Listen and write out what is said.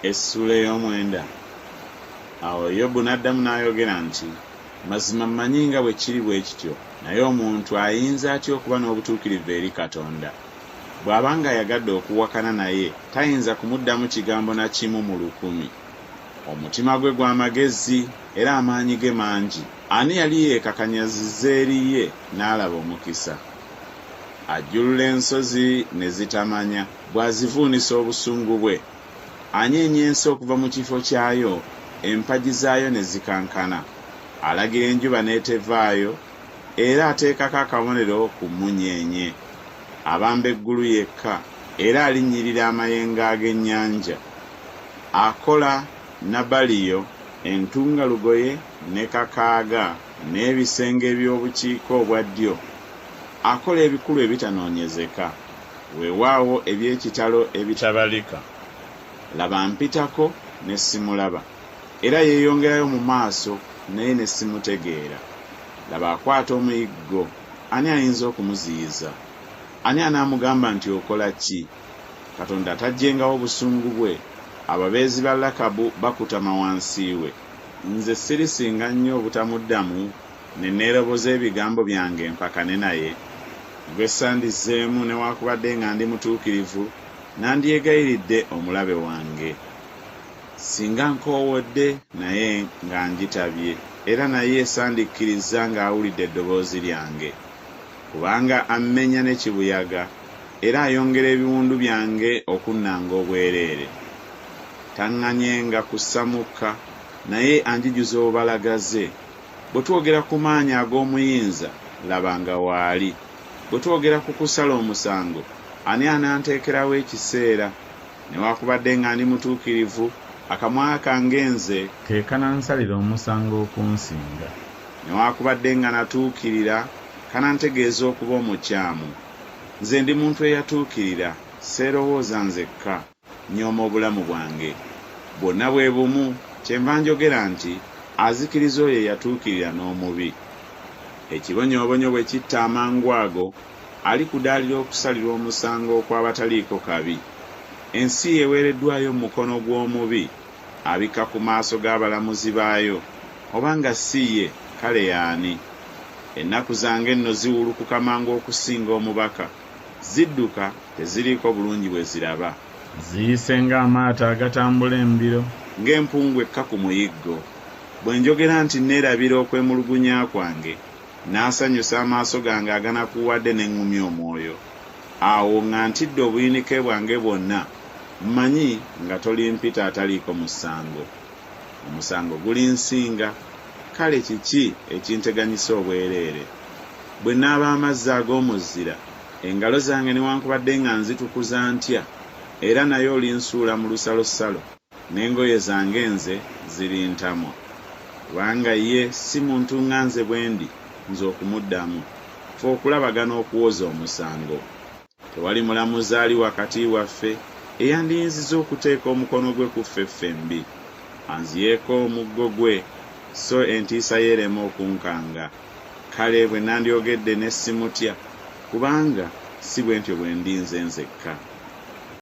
Essuula ey'omwenda. Awo Yobu n'addamu n'ayogera nti, Mazima mmanyi nga bwe kiri bwe kityo, naye omuntu ayinza atya okuba n'obutuukirivu eri Katonda? Bw'aba ng'ayagadde okuwakana naye tayinza kumuddamu kigambo na kimu mu lukumi. Omutima gwe gwa magezi, era amaanyi ge mangi. Ani yali yeekakanyazizza eri ye n'alaba omukisa? Ajjulula ensozi ne zitamanya, bw'azivuunisa obusungu bwe. Anyeenya ensi okuva mu kifo kyayo, empagi zaayo ne zikankana. Alagira enjuba n'etevaayo, era ateekako akabonero ku mmunyeenye. Abamba eggulu yekka, era alinnyirira amayengo ag'ennyanja. Akola nabaliyo, entungalugoye ne kakaaga n'ebisenge eby'obukiika obwa ddyo. Akola ebikulu ebitanoonyezeka, weewaawo eby'ekitalo ebitabalika. Laba ampitako ne simulaba, era yeeyongerayo mu maaso naye ne simutegeera. Laba akwata omuyiggo, ani ayinza okumuziyiza? Ani anaamugamba nti Okola ki? Katonda taggyengawo busungu bwe, ababeezi ba Lakabu bakutama wansi we. Nze sirisinga nnyo obutamuddamu, Ne neeroboza ebigambo byange mpakane naye? Gwe sandizzeemu newakubadde nga ndi mutuukirivu, Nandyegayiridde omulabe wange. Singa nkoowodde naye ng'anjitabye, Era naye sandikkirizza ng'awulidde eddoboozi lyange. Kubanga ammenya ne kibuyaga, Era ayongera ebiwundu byange okunnanga obwereere. Taŋŋanyenga kussa mukka, Naye anjijuza obubalagaze. Bwe twogera ku maanyi ag'Omuyinza, laba, nga waali! Bwe twogera ku kusala omusango, ani ananteekerawo ekiseera? Newakubadde nga ndi mutuukirivu, akamwa kange nze. Ke kanansalira omusango okunsinga. Newakubadde nga natuukirira, kanantegeeza okuba omukyamu. Nze ndi muntu eyatuukirira, seerowooza nzekka, nnyooma obulamu bwange. Bwonna bwe bumu, kyenva njogera nti Azikiriza oyo eyatuukirira n'omubi. Ekibonyoobonyo bwe kitta amangwago, alikudaalira okusalirwa omusango okw'abataliiko kabi. Ensi ye eweereddwayo mu mukono gw'omubi, abikka ku maaso g'abalamuzi baayo, oba nga si ye, kale y'ani? Ennaku zange nno ziwulukuka mangu okusinga omubaka, zidduka, teziriiko bulungi bwe ziraba. Ziyise ng'amaato agatambula embiro, ng'empungu ekka ku muyiggo. Bwe njogera nti Nneerabira okwemulugunya kwange, Nnaasanyusa amaaso gange aganakuwadde ne ŋŋumya omwoyo. Awo nga ntidde obuyinike bwange bwonna, Mmanyi nga tolimpita ataliiko musango. Omusango gulinsinga, kale kiki ekinteganyisa obwereere? Bwe nnaaba amazzi ag'omuzira, Engalo zange newankubadde nga nzitukuza ntya, era naye olinsuula mu lusalosalo, n'engoye zange nze zirintamwa. Kubanga ye si muntu nga nze bwe ndi, nze okumuddamu, ffe okulabagana okuwoza omusango. Tewali mulamuzi ali wakati waffe eyandiyinzizza okuteeka omukono gwe ku ffe ffembi. Anziyeeko omuggo gwe, so entiisa ye ereme okunkanga. Kale bwe nandyogedde ne simutya, kubanga si bwe ntyo bwe ndi nze nzekka.